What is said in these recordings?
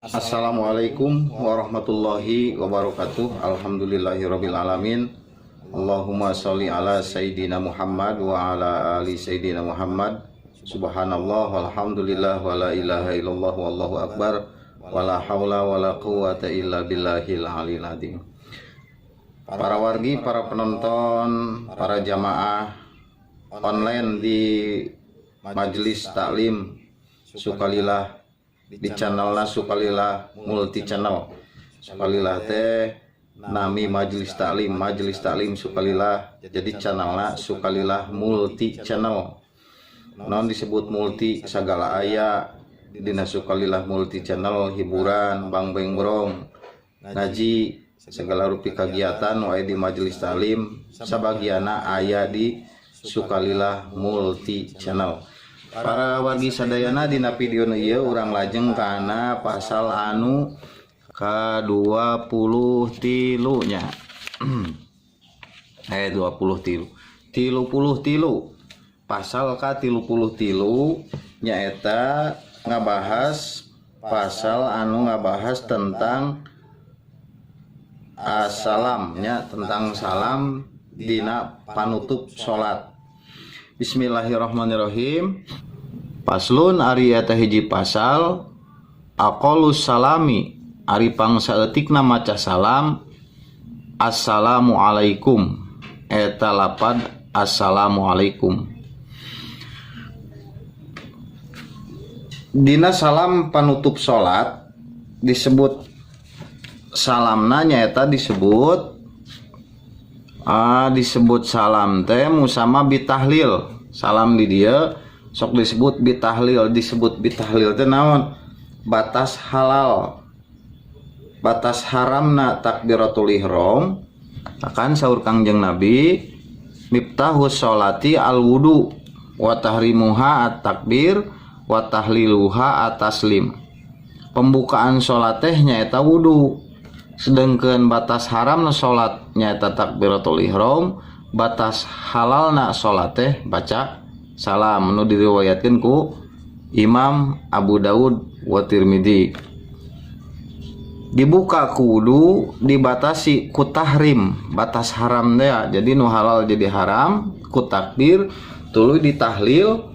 Assalamualaikum warahmatullahi wabarakatuh. Alhamdulillahirabbil alamin. Allahumma sholli ala sayyidina Muhammad wa ala ali sayyidina Muhammad. Subhanallah walhamdulillah wala ilaha illallah wallahu akbar wala haula wala quwata illa billahil aliyil azim. Para wargi, para penonton, para jamaah online di Majelis Taklim Sukalilah di channelna Sukalilah Multi Channel. Sukalilah teh nami Majelis Taklim, Majelis Taklim Sukalilah, jadi channelna Sukalilah Multi Channel. Non disebut multi sagala aya dina Sukalilah Multi Channel, hiburan, bang beng brong, ngaji, segala rupi kegiatan wae di Majelis Taklim sabagiana aya di Sukalilah Multi Channel. Para wargi sadayana dina video nu ieu urang lajeng kana pasal anu ka-23 nya. 23. 33. Pasal ka-33 nyaeta ngabahas pasal anu ngabahas tentang assalam nya, tentang salam dina panutup salat. Bismillahirrahmanirrahim. Paslon ari eta hiji pasal aqalus salami ari pangsaeutikna maca salam assalamualaikum eta lapad assalamualaikum. Dina salam panutup salat disebut salamna nyaeta disebut disebut salam teh musama bitahlil. Salam di dia sok disebut bitahlil, disebut bitahlil teh naon? Batas halal. Batas haramna takbiratul ihram. Akan saur Kangjeng Nabi miftahus sholati al wudu wa tahrimuha at takbir wa tahliluha at taslim. Pembukaan salat teh nyaeta wudu. Sedangkan batas haramna salat nyaeta takbiratul ihram, batas halalna salat teh baca salam nu diriwayatkeun ku Imam Abu Daud wa Tirmidzi. Dibuka ku wudu, dibatasi ku tahrim, batas haram teh. Jadi nu halal jadi haram ku takbir, tuluy ditahlil,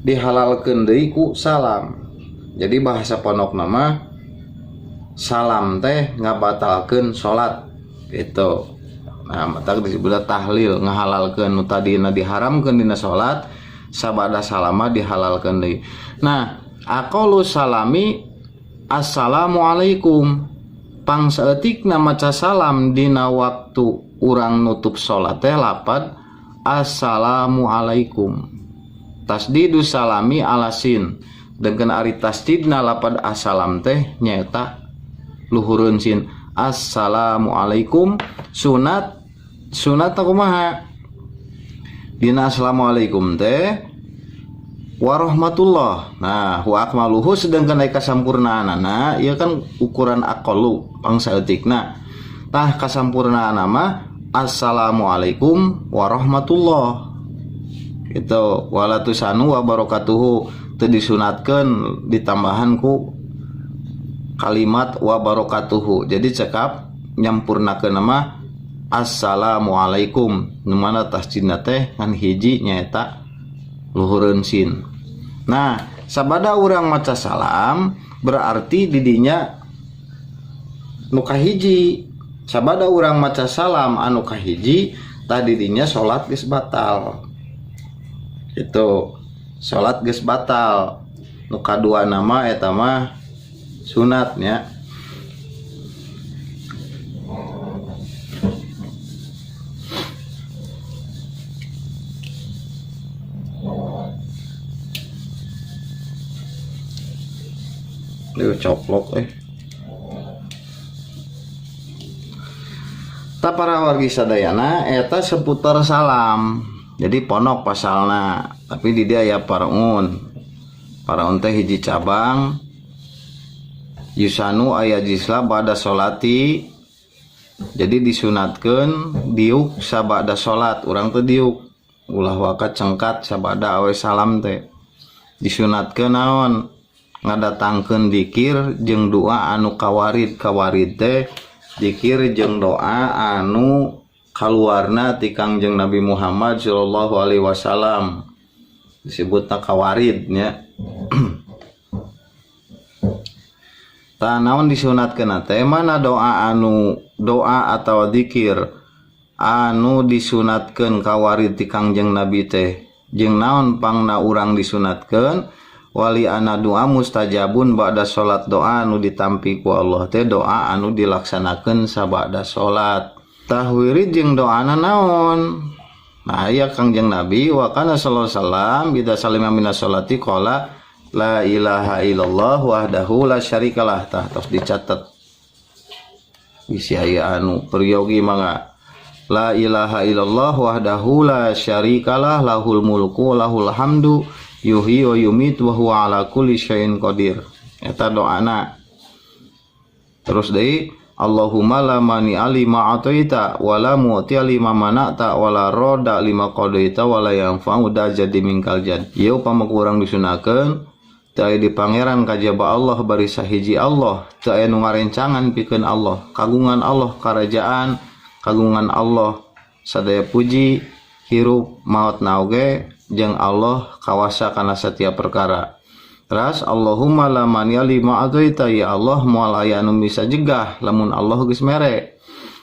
dihalalkeun deui ku salam. Jadi bahasa pondokna mah salam teh ngabatalkeun salat gitu. Nah, matak disebut tahlil, ngahalalkeun nu tadina diharamkeun dina salat, sabada salama dihalalkeun deui. Nah, aqalu salami assalamualaikum. Pangsaeutikna maca salam dina waktu urang nutup salat teh lapad assalamualaikum. Tasdidu salami alasin. Dengan ari tasdidna lapad assalam teh nyaeta luhureun sin assalamualaikum. Sunat sunat kumaha dina assalamualaikum teh warahmatullah. Nah, wa akmaluhu sedangkan aya kasampurnaanana ieu kan ukuran aqallu pangsaeutikna. Tah kasampurnaanana mah assalamualaikum warahmatullah gitu. Walatusanu wa barakatuhu teu disunatkeun ditambahan ku kalimat wa barakatuhu. Jadi cekap nyampurnakeun mah assalamualaikum nu mana tasjidna teh ngan hiji nyaeta luhureun sin. Nah, sabada urang maca salam berarti didinya nu kahiji. Sabada urang maca salam anu kahiji tah didinya salat geus batal. Itu salat geus batal. Nu kadua nama eta mah sunatnya. Duh, coplok Ta para wargi sadayana eta seputar salam. Jadi ponok pasalna, tapi di dia ya paraun. Paraun teh hiji cabang. Yusanu aya jisla ba'da sholati. Jadi disunatkeun diuk sabada salat, urang teh diuk. Ulah waka cengkat sabada awe salam teh. Disunatkeun naon? Ngadatangkeun dikir jeung doa anu kawarid. Kawarid teh dikir jeung doa anu kaluarna ti Kangjeng Nabi Muhammad sallallahu alaihi wasallam, disebutna kawarid nya. Tah naon disunatkeun teh? Mana doa anu doa atau dikir anu disunatkeun kawarid ti Kangjeng Nabi teh, jeung naon pangna urang disunatkeun? Wali ana doa mustajabun ba'da salat, doa anu ditampi ku Allah teh doa anu dilaksanakeun sabada salat. Tah wirid jeung doana naon? Nah, aya Kangjeng Nabi wa kana sallallahu alaihi wasallam idza salima minas salati qala la ilaha illallah wahdahu la syarikalah. Tah tos dicatet bisi aya anu peryogi mangga. La ilaha illallah wahdahu la syarikalah lahul mulku lahul hamdu yuhyi wa yumit wa huwa ala kulli syai'in qadir. Eta doana. Terus deui Allahumma la mani'a lima ataita wa la mu'tiya lima mana'ta wa la radda lima qadaita wa la yanfa'u dzal jaddi minkal jadd. Ieu upama ku urang disunahkeun, teu aya di pangeran kajaba Allah bari sahiji Allah, teu aya nu ngarencangan pikeun Allah, kagungan Allah karajaan, kagungan Allah sadaya puji, hirup maot naoge jeung Allah kawasa kana setiap perkara. Teras Allahumma la mani'a lima ataita, ya Allah moal aya anu bisa jegah lamun Allah geus mere,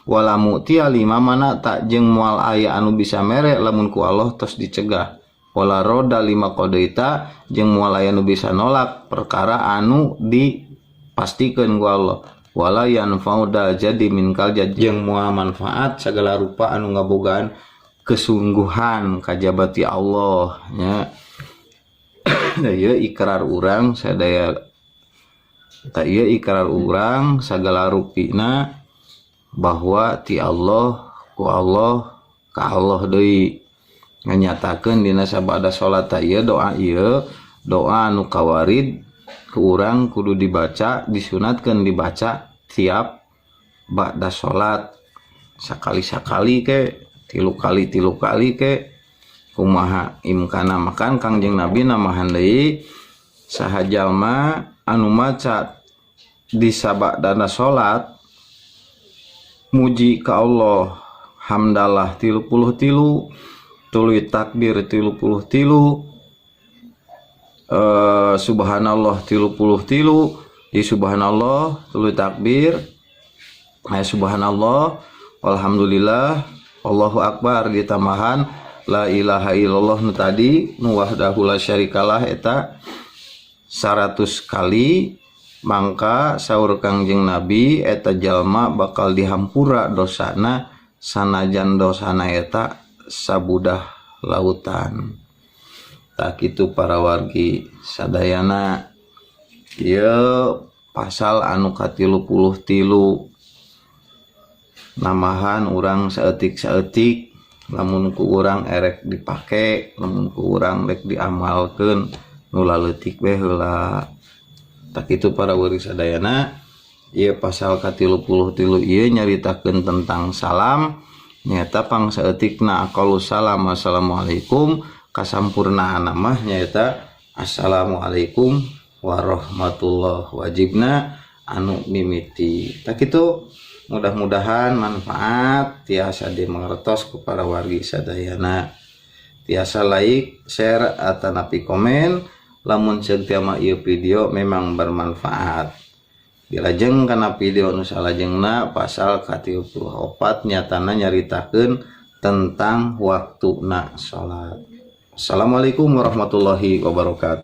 wala mu'tiya lima mana'ta, jeung moal aya anu bisa mere lamun ku Allah tos dicegah, wala roda lima qadaita, jeung moal aya anu bisa nolak perkara anu dipastikeun ku Allah, wala yanfa'u dzal jaddi minkal jadd, jeung moal manfaat sagala rupa anu ngabogaan kesungguhan kajaba ti Allah nya. Ieu ikrar urang sadaya, tah ieu ikrar urang sagala rupina bahwa ti Allah ku Allah ka Allah deui, nganyatakeun dina sabada salat. Tah ieu doa, ieu doa anu kawarid ku urang kudu dibaca, disunatkeun dibaca tiap ba'da salat, sakali-sakali ke, tilu kali tilu kali ke, kumaha imkana. Makan Kangjeng Nabi namahan deui, saha jalma anu maca di sabadana salat muji ka Allah hamdalah 33, tuluy takbir 33, subhanallah 33, di subhanallah tuluy takbir, subhanallah walhamdulillah Allahu akbar, ditambahan la ilaha illallah nu tadi nu wahdahu la syarikalah eta 100 kali, mangka saur Kangjeng Nabi eta jalma bakal dihampura dosana sanajan dosana eta sabudah lautan. Tak kitu para wargi sadayana, ieu pasal anu ka-33, namahan urang saeutik-saeutik lamun ku urang erek dipake, lamun ku urang rek diamalkeun nu laleutik we heula. Tak kitu para wargi sadayana, ieu pasal ka-33 ieu nyaritakeun tentang salam, nyaeta pangsaeutikna aqallu salam assalamualaikum, kasampurnaanna mah nyaeta assalamualaikum warahmatullah, wajibna anu mimiti. Tak kitu, mudah-mudahan manfaat, tiasa dimengertos ku para wargi sadayana, tiasa like, share atanapi komen lamun ceuk mah ieu video memang bermanfaat. Dilajeng kana video nu salajengna pasal ka-34, nyatana nyaritakeun tentang waktuna salat. Assalamualaikum warahmatullahi wabarakatuh.